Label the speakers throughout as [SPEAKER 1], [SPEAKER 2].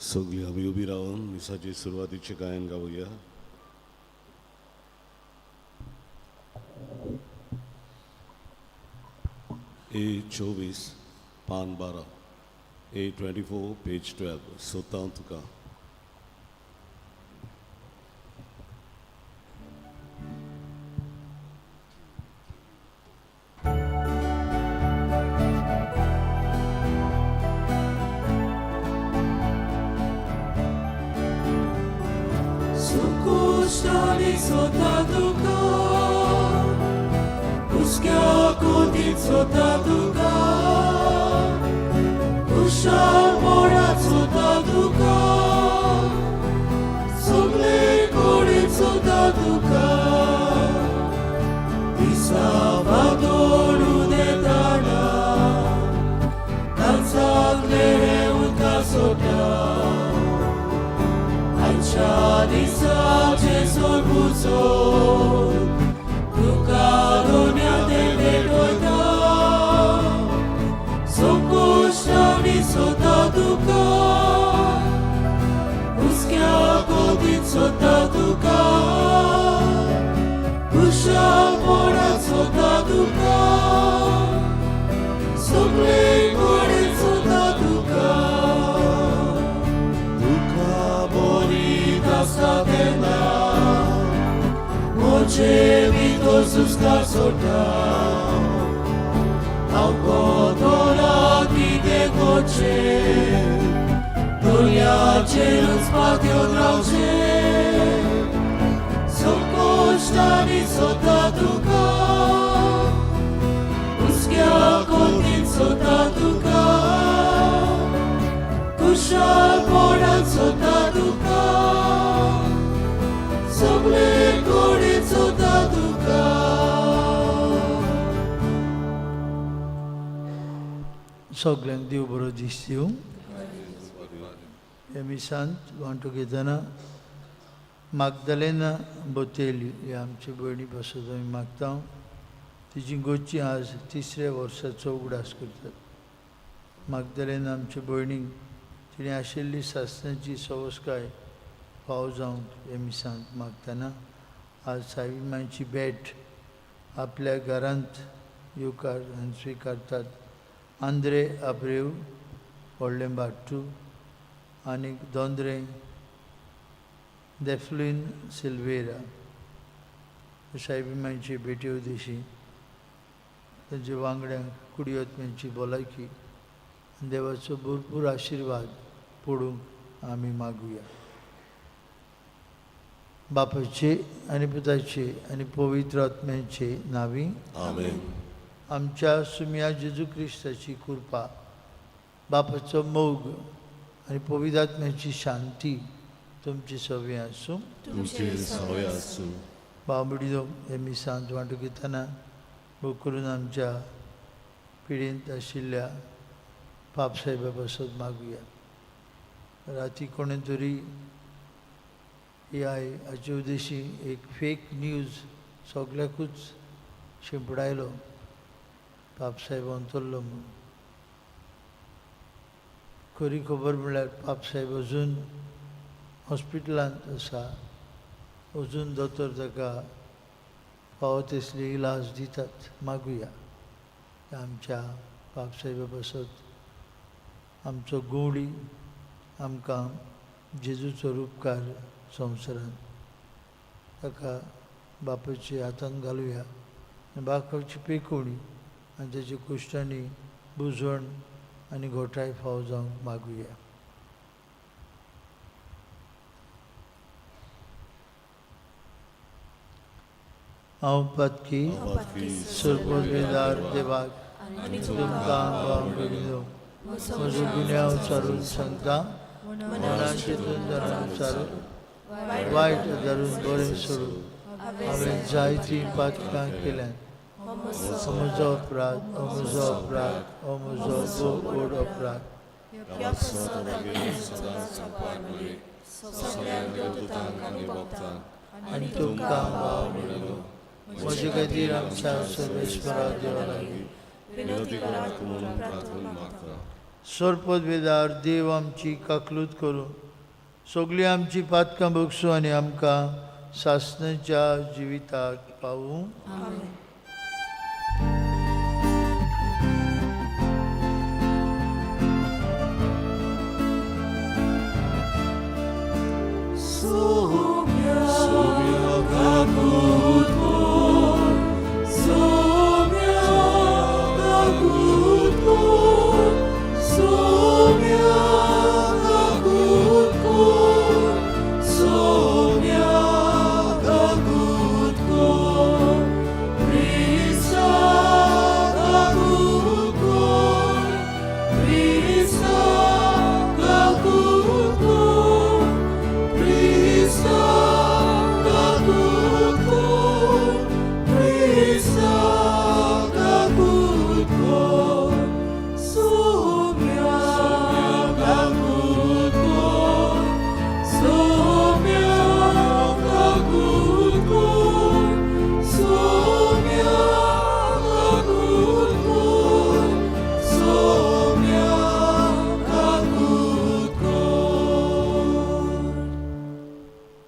[SPEAKER 1] सगळीं आमी उबी रावन मिसाची सुरवातीचें गायन गावया. ए 24 पान 12, A 24 page 12. सोदता तुका.
[SPEAKER 2] Sukuštani sota tuka, uskja kotin sota tuka, kushal porat sota tuka, sogle korin sota tuka, isa vadoru detana, kansak lehe utka sota. Ancha Jesu puso, tuka dunia tende toita, sokushtani sota tuka, uskya kotin sota tuka, kusha porat sota tuka, sogle korin sota tuka. Tuka bonita satena, moche vito suskar sota, au kotora kite koche, dunia cerut spatio drauge, sokoshtani sota tuka, uskya kotin sota tuka, kushal porat sota tuka, sogle korin sota tuka.
[SPEAKER 3] सगल्यांक देव बरो दीस दिवं. ह्या मिसांत वांटो घेतना मागदलेना बोतेली ह्या आमचे भयणी पासत आमी मागता. तिची गोची आज तिसऱ्या वर्साचो उगडास करतात. मागदलेना आमचे भयणीक तिणें आशिल्ली सासणाची सवस्काय फाव जावंक ह्या मिसांत मागतना आज साईबाबाची मांयची भेट आपल्या घरांत येवकार आनी स्विकारतात. आंद्रे आब्रेव व्हडलें बाट्टू आनी दोंद्रे देफ्लिन सिल्वेरा सायबी मांयची भेटी उदेशी तांच्या वांगड्यांक कुडियत्म्यांची भलायकी आनी देवाचो भरपूर आशिर्वाद पडूंक आमी मागुया. बापाचे आनी पुताचे आनी पवित्र आत्म्याचे नांवी
[SPEAKER 1] आमेन.
[SPEAKER 3] आमच्या सुम्या जेजू क्रिस्ताची कृपा, बापाचो मोग आनी पवित्र आत्म्याची शांती तुमची सवी आसूं.
[SPEAKER 1] तुमचे सवय आसूं.
[SPEAKER 3] बाबडियो हे मिसांत वांटो घेतना भोव करून आमच्या पिढींत आशिल्ल्या पापसाहेबा पासत मागुया. राती कोणें तरी ए I हाचे उद्देशी एक फेक न्यूज सगल्याकूच शिंपडायलो पापसाहेब अंतरलो म्हूण. खरी खबर म्हणल्यार पापसाहेब अजून हॉस्पिटलांत आसा, अजून दोतोर ताका फावो तसली इलाज दितात. मागुया आमच्या पापसाहेबा पासत आमचो गुवडी आमकां जेजूचो रुपकार संवसारांत ताका बापाच्या हातान घालुया आनी बापाची पेकोवणी आनी ताच्या कुश्टांनी बुजवण आनी घोटाय फाव जावंक मागुया. हांव पातकी सरपदवेदार देवाक तुमकां भाव म्हजो गुन्यांव चारून सांगता, मनान चिंतून धरून चारून वायट धरून बरें सोडून हांवें जायतीं पातकां केल्यांत. हो म्हजो अपराध, हो म्हजो अपराध, हो म्हजो भोव व्हड अपराध. आनी तुमकां भाव म्हजे खातीर आमच्या सर्वेस्परा देवा लागीं
[SPEAKER 1] विनंती करात म्हणून प्रार्थना मागता.
[SPEAKER 3] सोरपदवेदार देव आमची काकलूत करूं, सगळीं आमची पातकां भोगसूं आनी आमकां सासणाच्या जिविताक पावूं.
[SPEAKER 2] आमेन.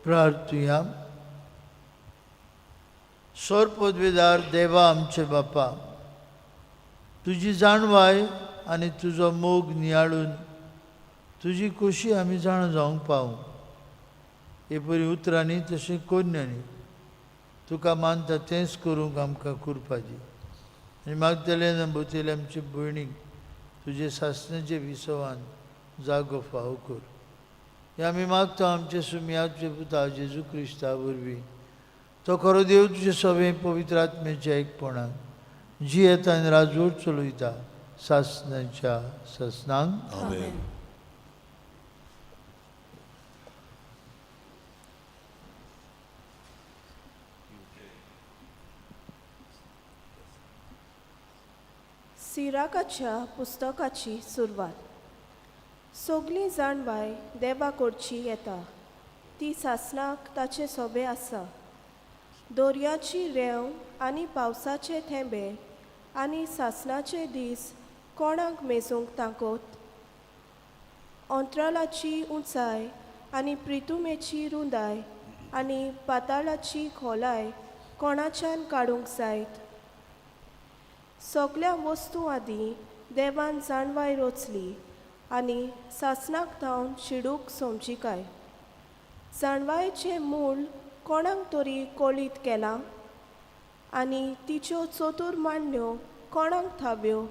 [SPEAKER 3] प्रार्थुया. सोरपदवेदार देवा आमचे बापा, तुजी जाणवाय आनी तुजो मोग नियाळून तुजी खोशी आमी जाणा जावंक पावूं. हे परी उतरांनी तशें कोन्यांनी तुका मानता तेंच करूंक आमकां कुरपाची. आनी मागतले भोंवतले आमचे भयणीक तुजे सासणाचे विसवान जागो फावो कर. हे आमी मागता आमचे सुमयाचे पुता जेजू क्रिस्ता वरवीं. तो खरो देव तुजे सगळे पवित्र आत्म्याच्या एकपणान जियेता आनी राजवट चलयता सासणाच्या सासणांक.
[SPEAKER 1] आमेन.
[SPEAKER 4] सिराकाच्या पुस्तकाची सुरवात. सगली जाणवाय देवा कडची येता, ती सासणाक ताचे सोबे आसा. दर्याची रेंव आनी पावसाचे थेंबे आनी सासणाचे दीस कोणाक मेजूंक तांकोत? अंतराळाची उंचाय आनी प्रितुमेची रुंदाय आनी पाताळाची खोलाय कोणाच्यान काडूंक जायत? सगल्या वस्तू आदीं देवान जाणवाय रचली आनी सासणाक थावन शिडूक समजिकाय. जाणवायेचें मूळ कोणाक तरी कळीत केलां आनी तिच्यो चतूर मांडण्यो कोणाक थाव्यो?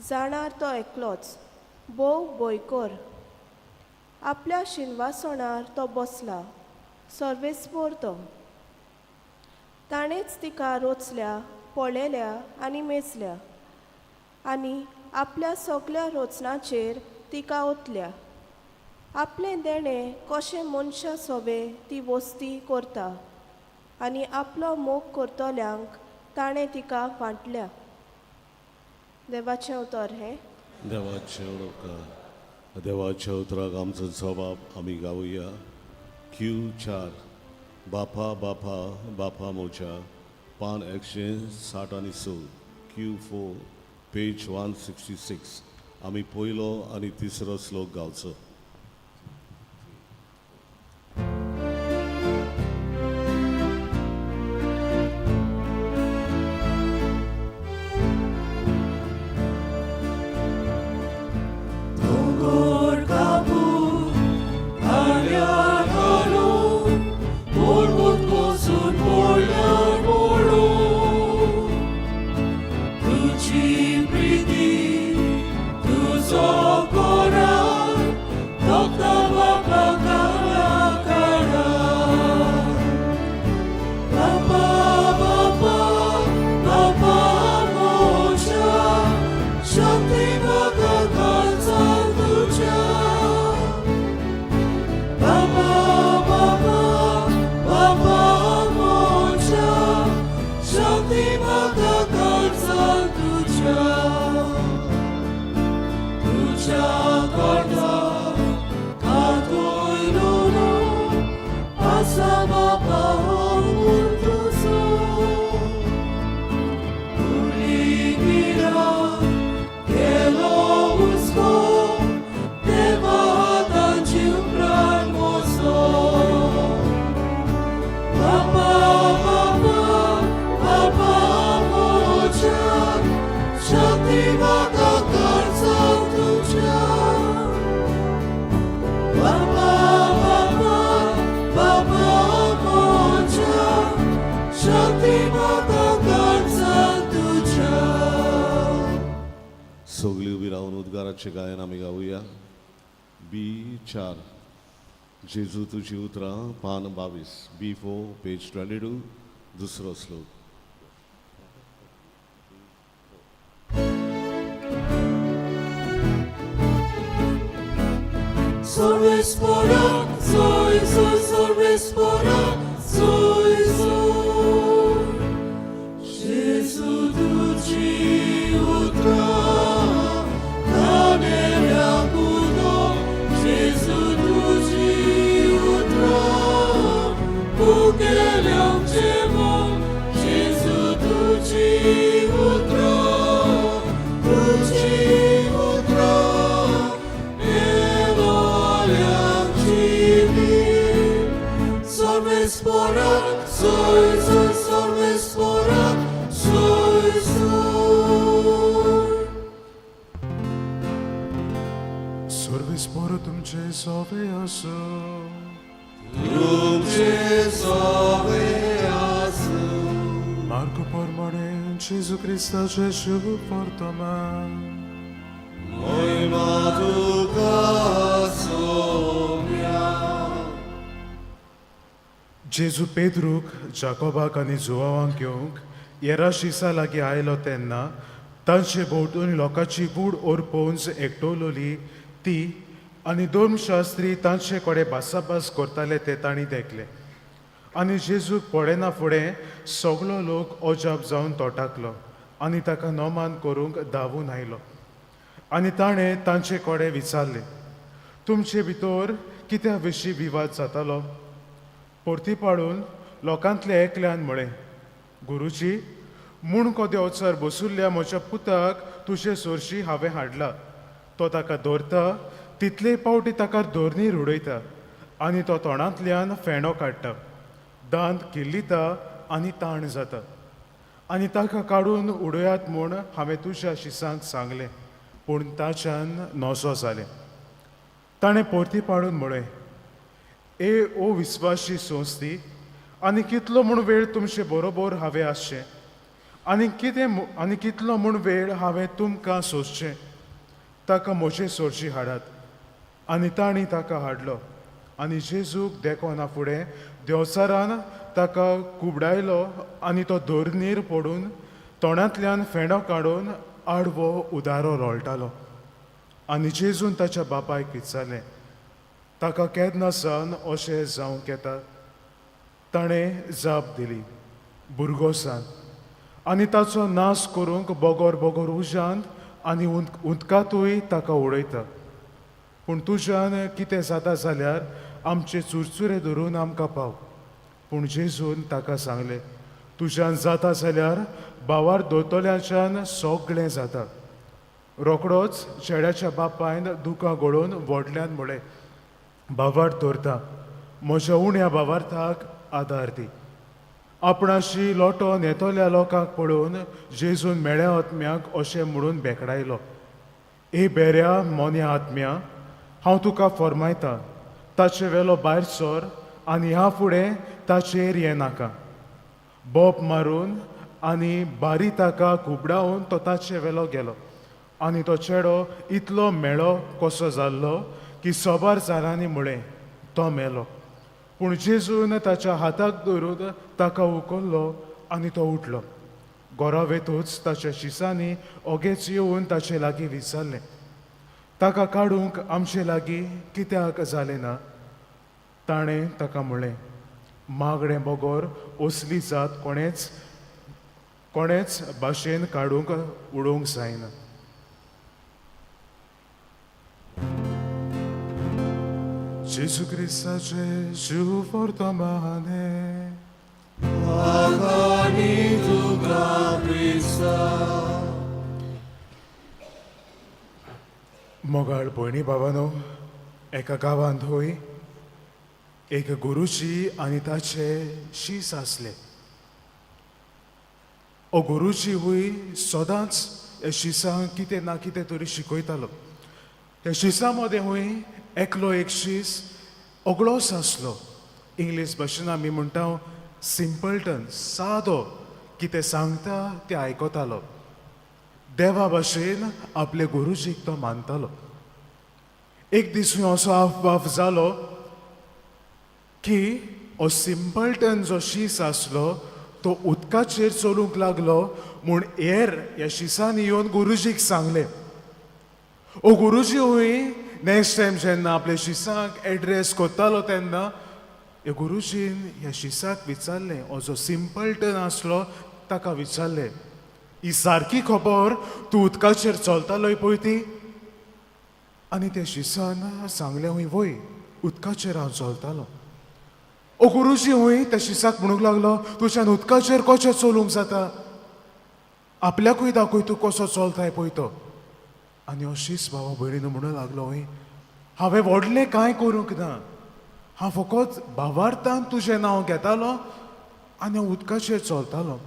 [SPEAKER 4] जाणार तो एकलोच भोव भंयकर. आपल्या शिनवासणार तो बसला, सर्वेस्पोर तो. ताणेंच तिका रचल्या, पळयल्या आनी मेजल्या आनी आपल्या सगल्या रचनाचेर तिका ओतल्या. आपलें देणें कशें मनशां सोबे ती वस्ती करता आनी आपलो मोग करतल्यांक ताणें तिका वांटल्या. देवाचें उतर हें.
[SPEAKER 1] देवाचे उपकार. देवाच्या उतराक आमचो जबाब आमी गावया. क्यू 4 बापा बापा बापा मोच्या, पान 166, क्यू 4 पेज 166. आमी पयलो आनी तिसरो श्लोक गावचो.
[SPEAKER 2] तुझी प्रीती, तुझो कोरार,
[SPEAKER 1] प्रकाराचें गायन आमी गावया. बी 4, जेजू तुजी उतरां, पान 22, B4 page 22, दुसरो श्लोक.
[SPEAKER 2] Sorvespora, soy, sorvespora, soy, soy. Gesù tuci utra, kanelya kudo. Gesù tuci utra, ukelyam chemo. Gesù tuci utra, tuci utra, elolyam chimi. Sorvespora, soy, soy, sorvespora, soy, soy.
[SPEAKER 5] सर्वेस्पोर तुमचे सोवे आसूं.
[SPEAKER 2] तुमचे सोवे आसूं.
[SPEAKER 5] मार्को प्रमाणे जेजू क्रिस्ताचे शुभ वर्तमान.
[SPEAKER 2] मोहिमा तुका सोम्या.
[SPEAKER 5] जेजू पेद्रूक, जाकोबाक आनी जुवावांक घेवंक येराशिसा लागीं आयलो तेन्ना तांचे भोंवतणी लोकांची बूड ओरपोवन एकटवलोली ती आनी धर्मशास्त्री तांचे कडेन भासाभास करताले ते तांणी देखले. आनी जेजूक पळयना फुडें सगलो लोक अजाप जावन तोटाकलो आनी ताका नमान करूंक धांवून आयलो. आनी ताणें तांचे कडेन विचारलें, तुमचे भितर कित्या विशीं विवाद जातालो? परती पाडून लोकांतल्या एकल्यान म्हळें, गुरुजी, मुणको देंवचार बसुल्ल्या म्हज्या पुताक तुजे सरशी हांवें हाडला. तो ताका धरता तितले पावटी ताका धरणीर उडयता आनी तो तोंडांतल्यान फेणो काडटा, दांत किल्लिता आनी ताण जाता. आनी ताका काडून उडयात म्हूण हांवें तुज्या शिसांक सांगलें, पूण ताच्यान नजो जालें. ताणें परती पाडून म्हळें, ए ओ विस्वाशी संस्थी, आनी कितलो म्हूण वेळ तुमचे बरोबर हांवें आसचें आनी कितें आनी कितलो म्हूण वेळ हांवें तुमकां सोंसचें? ताका म्हजे सोरशी हाडात. आनी तांणी ताका हाडलो. आनी जेजूक देखना फुडें देंवचारान ताका कुबडायलो आनी तो धरणीर पडून तोंडांतल्यान फेणो काडून आडवो उदारो रोळटालो. आनी जेजून ताच्या बापायक विचारलें, ताका केन्ना सावन अशें जावंक येता? ताणें जाप दिली, भुरगो सान, आनी ताचो नाश करूंक बोगोर बोगोर उज्यांत आनी उदकांतूय ताका उडयता. पूण तुज्यान कितें जाता जाल्यार आमचे चुरचुरे धरून आमकां पाव. पूण जेजून ताका सांगलें, तुज्यान जाता जाल्यार भावार दोतोल्याच्यान सगळें जाता. रोकडोच चेड्याच्या बापायन दुकां गळोवन व्हडल्यान म्हळें, भावार दवरता, म्हज्या उण्या भावार्थाक आदार दी. आपणाशी लोटोन येतल्या लोकांक पळोवन जेजून मेळ्या आत्म्याक अशें म्हणून बेकडायलो, ए बेऱ्या मोन्या आत्म्या, हांव तुका फॉर्मायता, ताचे वेलो भायर सर आनी ह्या फुडें ताचेर येनाका. बोप मारून आनी बारी ताका खुबडावन तो ताचे वेलो गेलो. आनी तो चेडो इतलो मेळो कसो जाल्लो की सोबार जाणांनी म्हळें, तो मेलो. पूण जेजून ताच्या हाताक धरून ताका उखल्लो आनी तो उठलो. घरा वेतूच ताच्या शिसांनी ओगेच येवन ताचे लागीं विचारलें, ताका काडूंक आमचे लागीं कित्याक जालें ना? ताणें ताका म्हळें, मागणें बगर असली जात कोणेच कोणेच भाशेन काडूंक उडोवंक जायना. जेजू क्रिस्ताचे शुभ वर्तमाने.
[SPEAKER 2] आनी तुका क्रिस्ता.
[SPEAKER 5] मोगाळ भयणी भावानो, एका गांवांत हय एक गुरुजी आनी ताचे शीस आसले. ओ गुरुजी हूय सदांच ह्या शिसांक कितें ना कितें तरी शिकयतालो. त्या शिसां मदें हूय एकलो एक शीस ओगळोच आसलो. इंग्लीश भाशेन आमी म्हणटा सिंपल्टन, सादो, कितें सांगता तें आयकतालो. देवा भाशेन आपले गुरुजीक तो मानतालो. एक दीस असो आफबाफ जालो की हो सिंपल्टन जो शीस आसलो तो उदकाचेर चलूंक लागलो म्हूण हेर ह्या शिसांनी येवन गुरुजीक सांगलें. ओ गुरुजी हुंय नेक्स्ट टायम जेन्ना आपल्या शिसांक एड्रेस करतालो तेन्ना ह्या गुरुजीन ह्या शिसाक विचारलें, हो जो सिंपल्टन आसलो ताका विचारलें, ही सारकी खबर तूं उदकाचेर चलतालोय पळय ती? आनी त्या शिसान सांगलें, हुंय वय उदकाचेर हांव चलतालो. ओ गुरुजी हुंय त्या शिसाक म्हणूंक लागलो, तुज्यान उदकाचेर कशें चलूंक जाता? आपल्याकूय दाखय तूं कसो चलताय पळय तो. आनी हो शीस भावा भयणीन म्हणूंक लागलो, हुंय हांवें व्हडलें कांय करूंक ना, हांव फकत भावार्थान तुजें नांव घेतालो आनी हांव उदकाचेर चलतालो.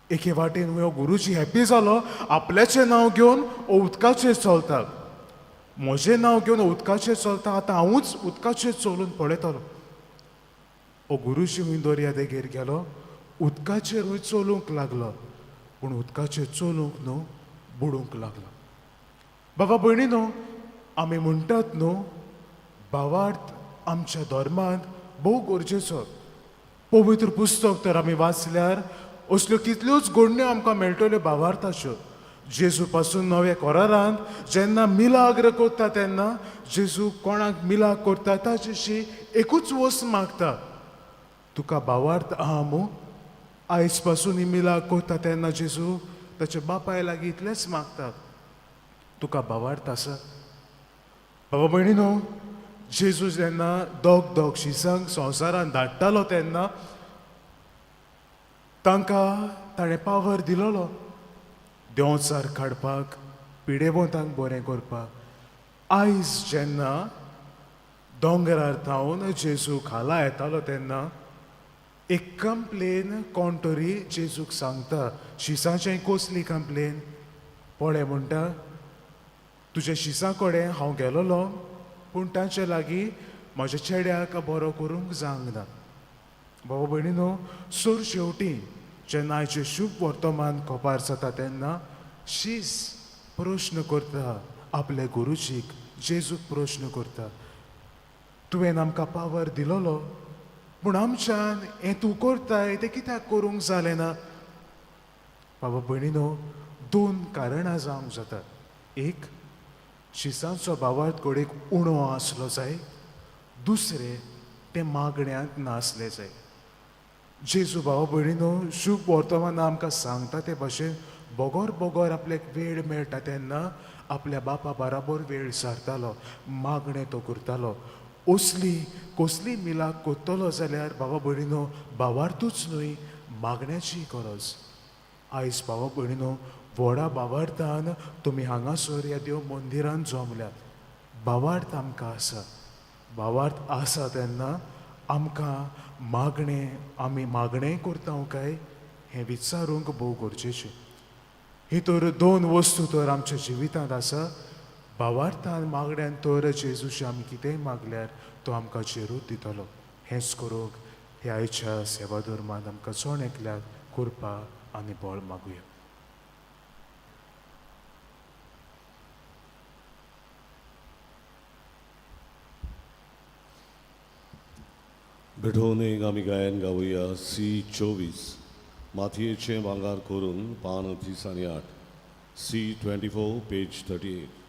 [SPEAKER 5] एके वाटेन हो गुरुजी हॅपी जालो, आपल्याचें नांव घेवन हो उदकाचेर चलता, म्हजें नांव घेवन उदकाचेर चलता, आतां हांवूच उदकाचेर चलून पळयतालो. हो गुरुजी हुंय दर्या देगेर गेलो, उदकाचेर हुंय चलूंक लागलो, पूण उदकाचेर चलूंक न्हू बुडूंक लागलो. बाबा भयणी न्हू, आमी म्हणटात न्हू भावार्थ आमच्या धर्मांत भोव गरजेचो. पवित्र पुस्तक तर आमी वाचल्यार असल्यो कितल्योच घडण्यो आमकां मेळटल्यो भावार्थाच्यो. जेजू पासून नव्या करारांत जेन्ना मिलाग्र करता तेन्ना जेजू कोणाक मिलाग करता ताचेशी एकूच वस्त मागता, तुका भावार्थ आहा मू? आयज पासून ही मिलाग करता तेन्ना जेजू ताच्या बापाय लागीं इतलेंच मागता, तुका भावार्थ आसा? बाबा भयणी न्हू, जेजू जेन्ना दोग दोग शिसांक संवसारांत धाडटालो तेन्ना तांकां ताणें पावर दिलोलो देंवचार काडपाक, पिडेवंतांक बरें करपाक. आयज जेन्ना दोंगरार थावन जेजू खाला येतालो तेन्ना एक कंप्लेन कोण तरी जेजूक सांगता. शिसांचें कसली कंप्लेन? पळय म्हणटा, तुज्या शिसां कडेन हांव गेलोलो पूण तांचे लागीं म्हज्या चेड्याक बरो करूंक जावंक ना. बाबा भयणी न्हू, सोर शेवटी जेन्ना आयचें शुभ वर्तमान कोपार जाता तेन्ना शीस प्रश्न करता आपल्या गुरुजीक, जेजूक प्रश्न करता, तुवें आमकां पावर दिलोलो पूण आमच्यान हें तूं करताय तें कित्याक करूंक जालें ना? बाबा भयणी न्हू, दोन कारणां जावंक जाता. एक, शिसांचो भावार्थ घडयेक उणो आसलो जाय, दुसरें तें मागण्यांत नासलें जाय. जेजू भावा भयणी न्हू, शुभ वर्तमान आमकां सांगता ते भाशेन बगर बगर आपल्याक वेळ मेळटा तेन्ना आपल्या बापा बराबर वेळ सारतालो, मागणें तो करतालो. असली कसली मिलाग करतलो जाल्यार बाबा भयणी न्हू, भावार्थूच न्हय मागण्याची गरज. आयज बाबा भयणी न्हू, व्हडा भावार्थान तुमी हांगासर ह्या देव मंदिरान जमल्यात. भावार्थ आमकां आसा, भावार्थ आसा तेन्ना आमकां मागणें, आमी मागणें करता काय हें विचारूंक भोव गरजेचें. ही तर दोन वस्तू तर आमच्या जिवितांत आसा. भावार्थान मागण्यान तर जेजूशी आमी कितेंय मागल्यार तो आमकां जेरूत दितलो. हेंच करूंक ह्या आयच्या सेवा धर्मांत आमकां जण एकल्याक कृपा आनी बळ मागुया.
[SPEAKER 1] भेटोवन एक आमी गायन गावया सी 24 मातयेचें वांगार करून पान 30 आनी 8 सी 24 पेज 38.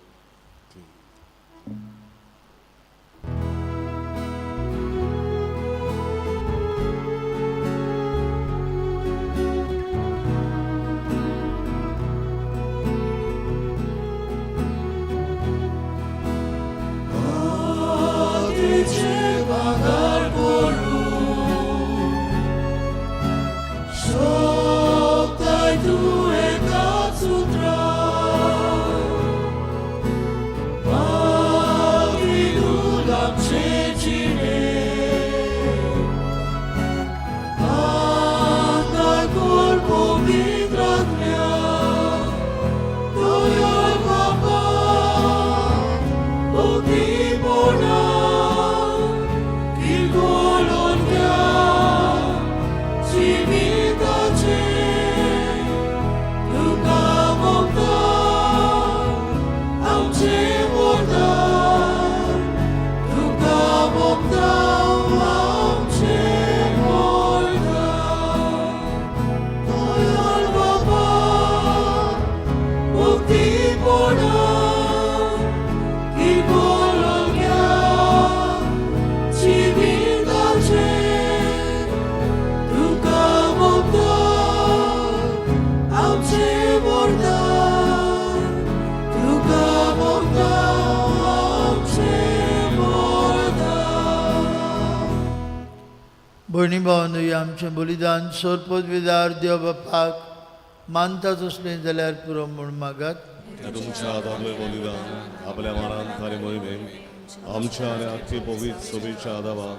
[SPEAKER 2] Tuka
[SPEAKER 3] भयणी भावांनो, आमचें बलिदान सोरपदवेदार देव बापाक मानता तसलें जाल्यार पुरो म्हूण मागात.
[SPEAKER 1] तुमच्या हातांतलें बलिदान आपल्या मारान आनी मोहिमेन आमच्या आनी आख्खे पवित्र सोबेच्या आदावाक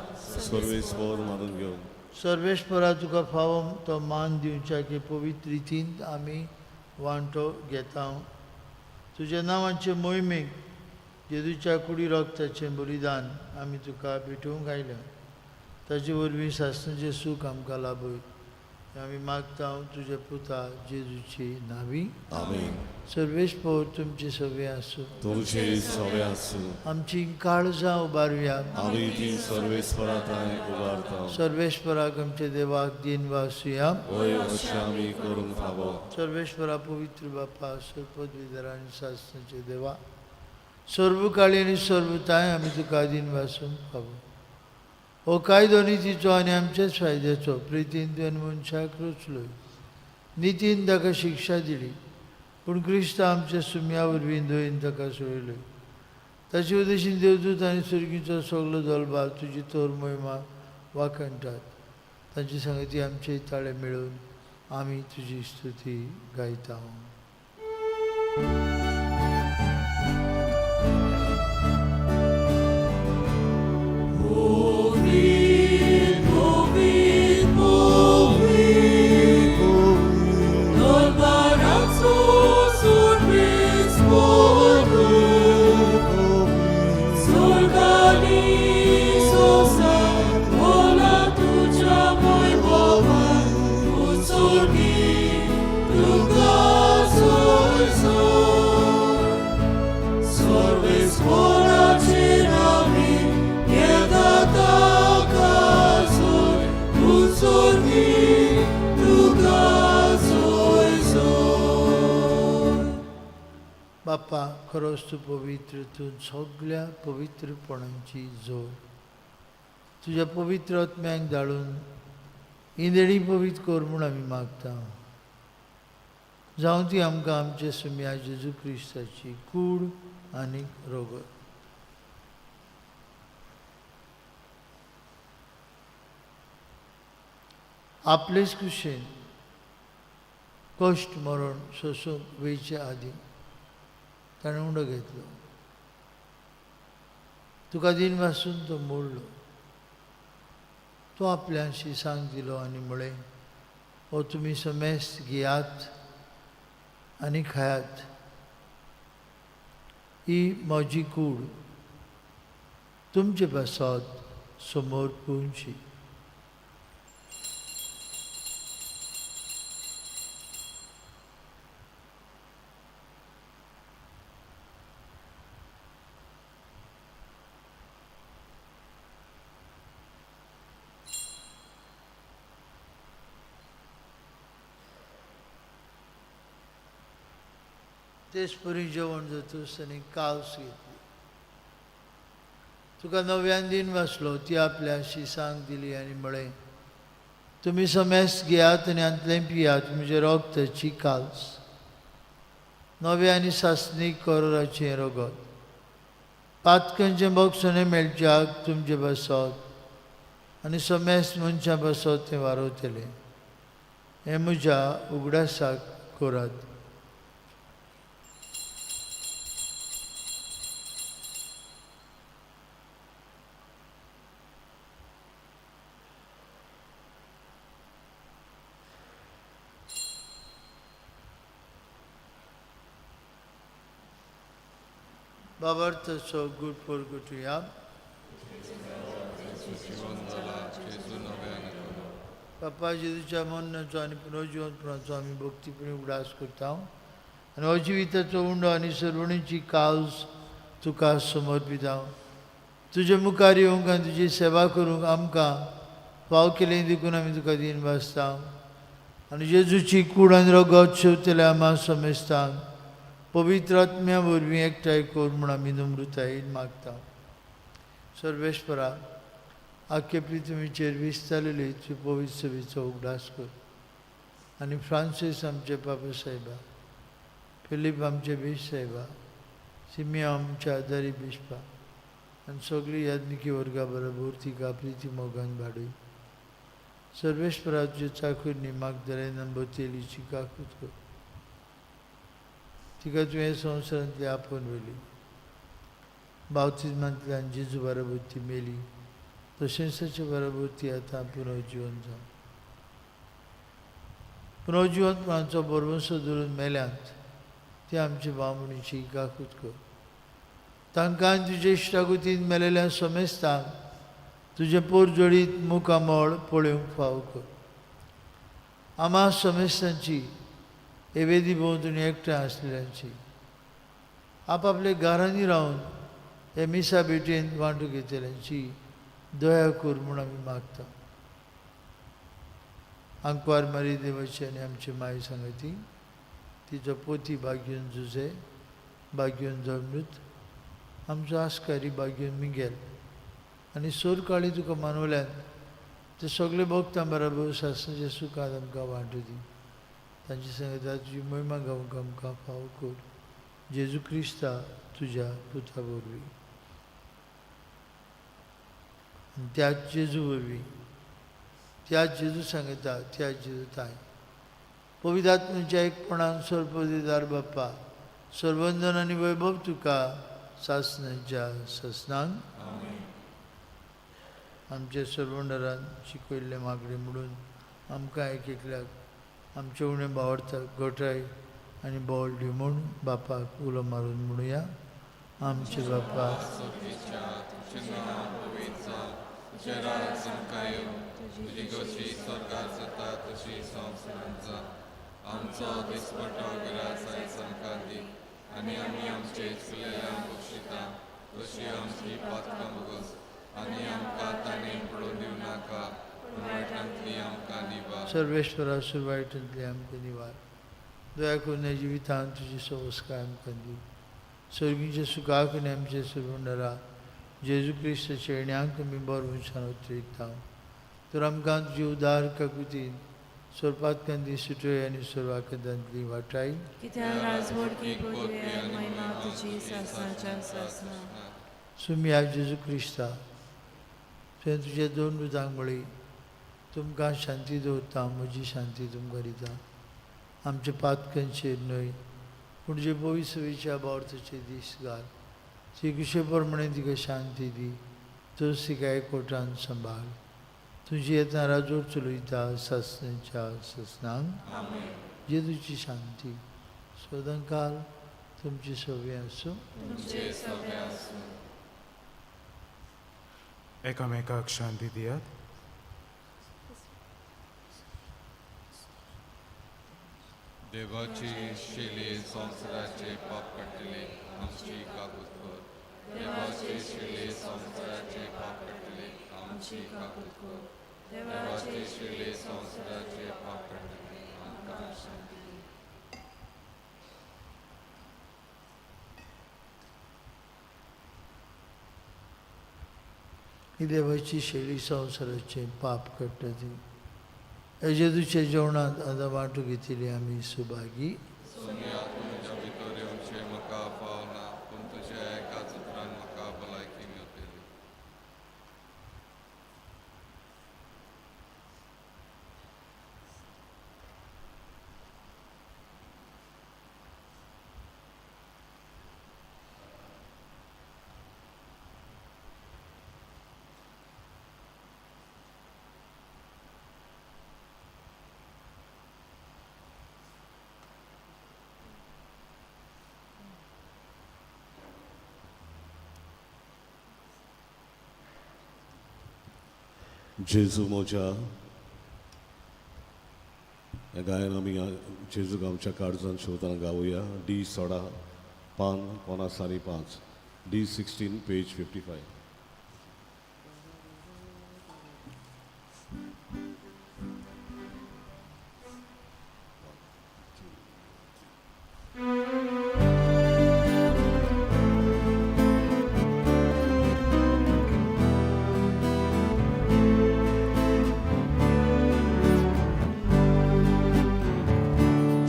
[SPEAKER 1] सर्वेस्पर मानून घेवन
[SPEAKER 3] सर्वेस्परा तुका फावो तो मान दिवच्या की पवित्र रितीन आमी वांटो घेता. तुज्या नांवाचे मोहिमेक जेजूच्या कुडी रक्ताचें बलिदान आमी तुका भेटोवंक आयल्या. ताचे वरवीं सासणाचें सूख आमकां लाभय आमी मागता तुज्या पुता जेजूची नावी.
[SPEAKER 1] आमेन.
[SPEAKER 3] सर्वेस्पर तुमचे सगळे आसूं.
[SPEAKER 1] तुमचे सगळे आसूं.
[SPEAKER 3] आमची काळजां उबारुया.
[SPEAKER 1] आमी ती सर्वेस्परा थंय उबारता.
[SPEAKER 3] सर्वेस्पराक आमच्या देवाक दिन वासुया.
[SPEAKER 1] वय अशें आमी करूंक फावो.
[SPEAKER 3] सर्वेस्परा पवित्र बापा, सर्वपदवीधर आनी सासणाचे देवा, सर्व काळी आनी सर्वताय आमी तुका दिन वासूंक फावो. हो कायदो नितीचो आनी आमच्याच फायद्याचो. प्रितीन तुवें मनशाक रचलोय, नितीन ताका शिक्षा दिली, पूण क्रिस्त आमच्या सुम्या वरवीं दयेन ताका सोडयलोय. ताचे उद्देशीन देवदूत आनी सुर्गीचो सगलो दलबार तुजी तोर मोहिमा वाखणटात. तांची सांगती आमचे ताळे मेळून आमी तुजी स्तुती गायता. बापा, खरोच तूं पवित्र, तूं सगल्या पवित्रपणाची जोड. तुज्या पवित्र आत्म्याक धाडून इंदळी पवित्र कर म्हूण आमी मागता. जावं ती आमकां आमचे सुम्या जेजू क्रिस्ताची कूड आनी रोगत. आपलेच कुशेन कश्ट मरण सोसूंक वयचे आदीं ताणें उंडो घेतलो. तुका दिन वासून तो मोडलो. तो आपल्याशी सांग दिलो आनी म्हळें, हो तुमी समेस्त घेयात आनी खायात. ही म्हजी कूड तुमचे पासत समोर पुंची. तेच परी जेवण जातूच आनी कावस घेतली. तुका नव्यान दिन वाचलो. ती आपल्याशी सांग दिली आनी म्हळें, तुमी समेस्त घेयात आनी हांतलें पियात. म्हजें रगताची काल्स, नव्या आनी सासणीक करोराचें रगत. पातकांचें बक्षणें मेळच्याक तुमचे पासत आनी समेस्त मनशां पासत तें वारवतलें. हें म्हज्या उगडासाक करात. बाबार्थचो गुड फोर गुटुया. बापा जेजूच्या मरणाचो आनी पुनर्जिवनपणाचो आमी भक्तीपणी उगडास करता आनी हो जिविताचो उंडो आनी सर्वणीची कावज तुका समर्पिता. तुजे मुखार येवंक आनी तुजी सेवा करूंक आमकां फाव केलें देखून आमी तुका दीन भासता. आनी जेजूची कूड आनी रगत शेवतल्या आमा समेस्तांक पवित्र आत्म्या वरवीं एकठांय कर म्हूण आमी नम्रतायेन मागता. सर्वेस्परा, आख्खे पृथ्वीचेर विस्तारलेली तुजी पवित्र सभेचो उगडास कर आनी फ्रांसीस आमचे पापा साहेबा, फिलीप आमचे बीश साहेबा, सिमिया आमच्या आदारी बिस्पा आनी सगळी याज्ञिकी वर्गा बरोबर तिका प्रिती मोगान भाडय. सर्वेस्परा तुज्या चाखुरनी मागदलेन बोतेलीची काकूत कर. तिका तुवें संवसारांतली आपोवन व्हेली. बावतिज्मांतल्यान जेजू बरोबर ती मेली, तशेंच ताचे बरोबर ती आतां पुनर्जिवन जावं. पुनर्जिवंतपणाचो भरवंसो धरून मेल्यांत ती आमचे भावणीची काकूत कर. तांकां तुजे इश्टागतीन मेलेल्या समेस्तांक तुजें पोरजोडीत मुखामळ पळोवंक फाव कर. आमा समेस्तांची एवेदी भोंवतणी एकठांय आसलेल्यांची आपापले घरांनी रावन हे मिसा भेटेन वांटू घेतल्यांची दया कर म्हूण आमी मागता. आंकवार मारी देवाची आनी आमची माय सांगती, तिचो पोती भाग्यून जुजे, भाग्यून जमृत, आमचो आस्कारी भाग्यून मिगेल आनी सोर काळी तुका मानवल्यान ते सगळे भोगता बराबर सासणाच्या सुखांत आमकां वांटू दी. तांची सांगता तुजी महिमा गावंक आमकां फाव कर. जेजू क्रिस्ता तुज्या पुता वरवीं आनी त्याच जेजू वरवीं, त्याच जेजू सांगता, त्याच जेजू ताय पवित्र आत्म्याच्या एकपणान सर्वपदिदार बाप्पा सर्वंदन आनी वैभव तुका सासणाच्या सासणांक. आमच्या सर्वंडरान शिकयल्लें मागणें म्हणून आमकां एक एकल्याक आमचे उणें बावडता गोठाय आनी बोल दी म्हूण बापाक उलो मारून म्हणुया. आमचे बापा,
[SPEAKER 2] तुजें नांव पवित्र जावं, तुजें राज आमकां येवं, तुजी गोशी स्वर्गार जाता तशी संवसारांत जावं. आमचो दिसपटो ग्रास आयज आमकां दी आनी आमी आमचे चुकलेल्यांक बक्षिता तशी आमची पातकां भोगस आनी आमकां ताणें पडोवन दिवं नाका, पूण वायटांतली आमकां निवार.
[SPEAKER 3] सर्वेश्वरा सुरवायटांतली आमकां निवार. दया करून ह्या जिवितांत तुजी संस्कार आमकां दी. सर्गीच्या सुखाक आनी आमचे सर्वंडरा जेजू क्रिस्ताच्या येण्याक आमी बरो मनशान उतरयता. तर आमकां तुजी उदार काकुतीन सोरपातकांती सुटय आनी सर्वाकदांतली वाटाय.
[SPEAKER 6] कित्याक राजवडकी पदवी आनी महिमा तुजी सासणाच्या सासणा.
[SPEAKER 3] सुमया जेजू क्रिस्ता, तुवें तुज्या दोन दुतांक म्हळी, तुमकां शांती दवरता, म्हजी शांती तुमकां दिता. आमच्या पातकांचेर न्हय पूण जे भविश्यच्या बावर्थाचे दीस घाल. ती कुशे प्रमाणे तिका शांती दी, तूं तिका एकवटान सांबाळ. तुजी येतना राजवट चलयता सासणाच्या सासणांक. जेजूची शांती सदांकाल तुमची सवी आसूं.
[SPEAKER 5] एकामेकाक शांती दियात.
[SPEAKER 2] देवाची शिली संवसाराचे पाप काडटली आमची काकूत कर. देवाची शिली संवसाराचे पाप काडटली आमची काकूत कर. देवाची शिली संवसाराचे पाप काडटली आमकां शांती दी.
[SPEAKER 3] ही देवाची शैली संवसाराचें पाप काडटा ती. जेजूच्या जेवणांत आतां वांटू घेतिल्ली आमी सुभागी.
[SPEAKER 2] सोनिया, तूं म्हज्या भितर येवचें म्हाका फावना, पूण तुज्या एकाच उतरान म्हाका भलायकी मेळटली.
[SPEAKER 1] जेजू मोजा ह्या गायन आमी जेजूक आमच्या काळजान शिवतना गावया. डी 16 पान 4.5, डी 16 पेज 55.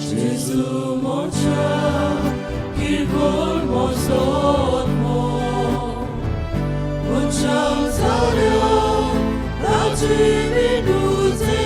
[SPEAKER 6] Gesù moja, kirkol mozotmo, uncham zaryo, rajini duze.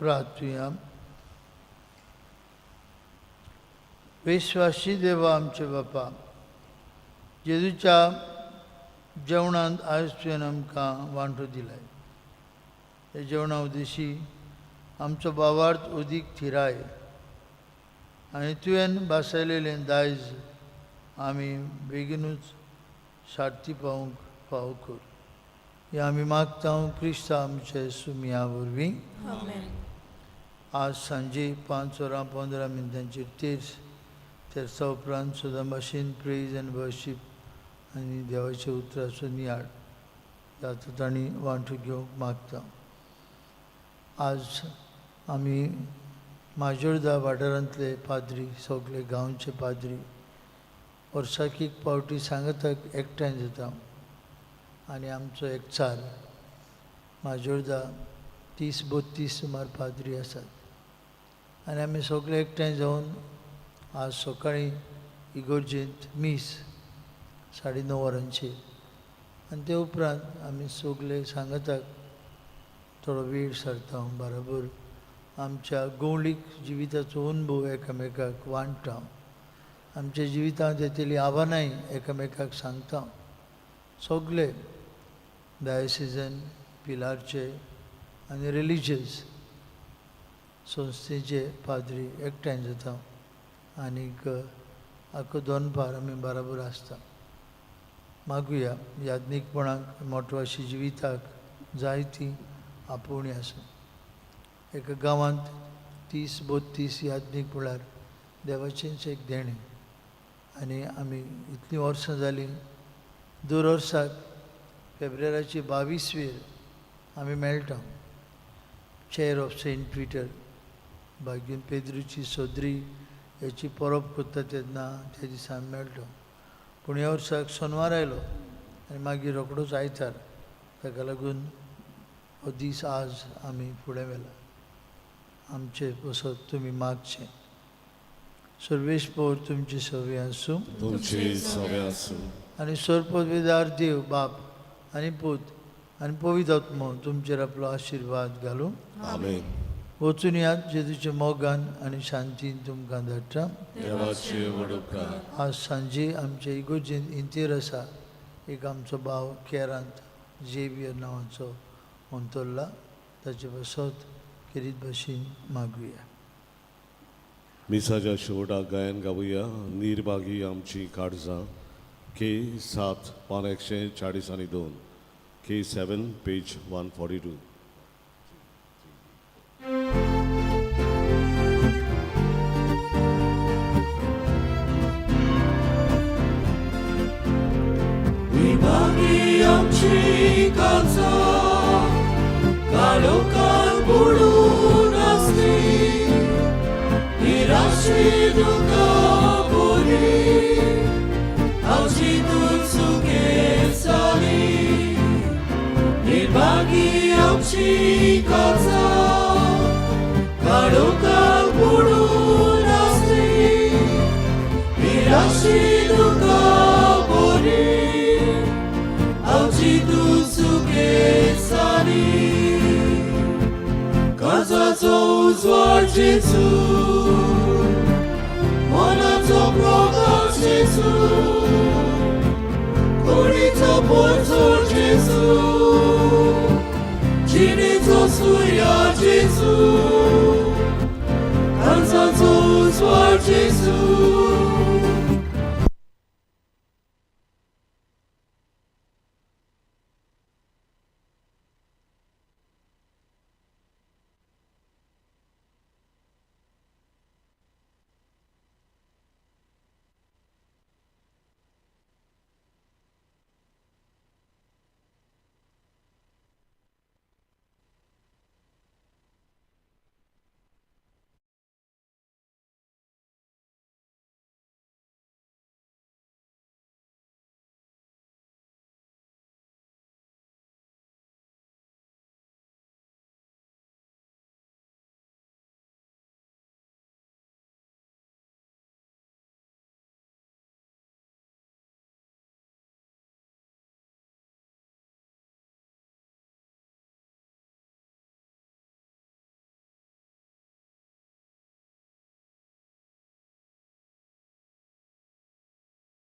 [SPEAKER 3] प्रार्थुया. विश्वासी देवा आमचे बापा, जेजूच्या जेवणांत आयज तुवें आमकां वांटो दिलाय. ह्या जेवणा उद्देशी आमचो भावार्थ उदीक थिराय आनी तुवें भासयलेलें दायज आमी बेगीनूच सार्थी पावूंक फावो कर. हें आमी मागता क्रिस्तांव आमचे सुमया वरवीं.
[SPEAKER 6] आमेन.
[SPEAKER 3] आज सांजे 5 वरां 15 मिनटांचेर तेर्स, तेर्सा उपरांत सदां भाशेन प्रेज आनी वर्शीप आनी देवाच्या उतराचो नियाळ जाता, तांणी वांटो घेवंक मागता. आज आमी माजोर्दा वाठारांतले पाद्री, सगळे गांवचे पाद्री वर्साक एक पावटी सांगाताक एकठांय जाता आनी आमचो एकचार. माजोर्दा 30-32 सुमार पाद्री आसात आनी आमी सगळे एकठांय जावन आज सकाळीं इगोर्जेंत मीस 9:30 वरांचेर आनी ते उपरांत आमी सगळे सांगाताक थोडो वेळ सारता, बरोबर आमच्या गवळीक जिविताचो अनुभव एकामेकाक वांट्टा, आमच्या जिवितांत येतलीं आव्हानांय एकामेकाक सांगता. सगळे डायसिजन पिलारचे आनी रिलिजियस संस्थेचे पाद्री एकठांय जाता आनीक आख्खो दनपार आमी बराबर आसता. मागुया याज्ञीकपणाक मोटवाशी जिविताक जायती आपोवणी आसा. एका गांवांत 30-32 याज्ञीक म्हळ्यार देवाचेंच एक देणें. आनी आमी इतलीं वर्सां जालीं, दर वर्साक फेब्रेराचे 22वेर आमी मेळटा चेअर ऑफ सेंट पिटर, बागीन पेद्रूची सोदरी हेची परब करता तेन्ना त्या दिसा आमी मेळटा. पूण ह्या वर्साक सोनवार आयलो आनी मागीर रोकडोच आयतार, ताका लागून हो दीस आज आमी फुडें व्हेला. आमचे पासत तुमी मागचें. सर्वेस्पोर तुमची सवी आसूं.
[SPEAKER 1] तुमची सवे आसूं.
[SPEAKER 3] आनी सर्वपदवीदार देव बाप आनी पूत आनी पवित्र आत्मो तुमचेर आपलो आशिर्वाद घालूं.
[SPEAKER 1] आमेन.
[SPEAKER 3] वचून यात जेजूच्या मोगान आनी शांतीन तुमकां धाडटा.
[SPEAKER 1] देवाचे व्हड उपकार.
[SPEAKER 3] आज सांजे आमचे इगोर्जेंत इंतेर आसा. एक आमचो भाव केरांत झेवियर नांवाचो अंतरला, ताचे पासत खेरीत भाशेन मागुया.
[SPEAKER 1] मिसाच्या शेवटाक गायन गावया निर्भागी आमची काळजां, के 7 पान 142, के 7 पेज 142.
[SPEAKER 7] विभागी आमची काळजां काळोखान बुडून आसली, निराशी दुकां बरी आमची तूं सुखे जाली. निर्भागी आमची काळजां काळोखान बुडून आसली, निराशी दुकां बरी आमची तूं सुखे जाली. काळजाचो उजवाड जेजू, मनाचो प्रकाश जेजू, कुडीचो पोरजोड जेजू.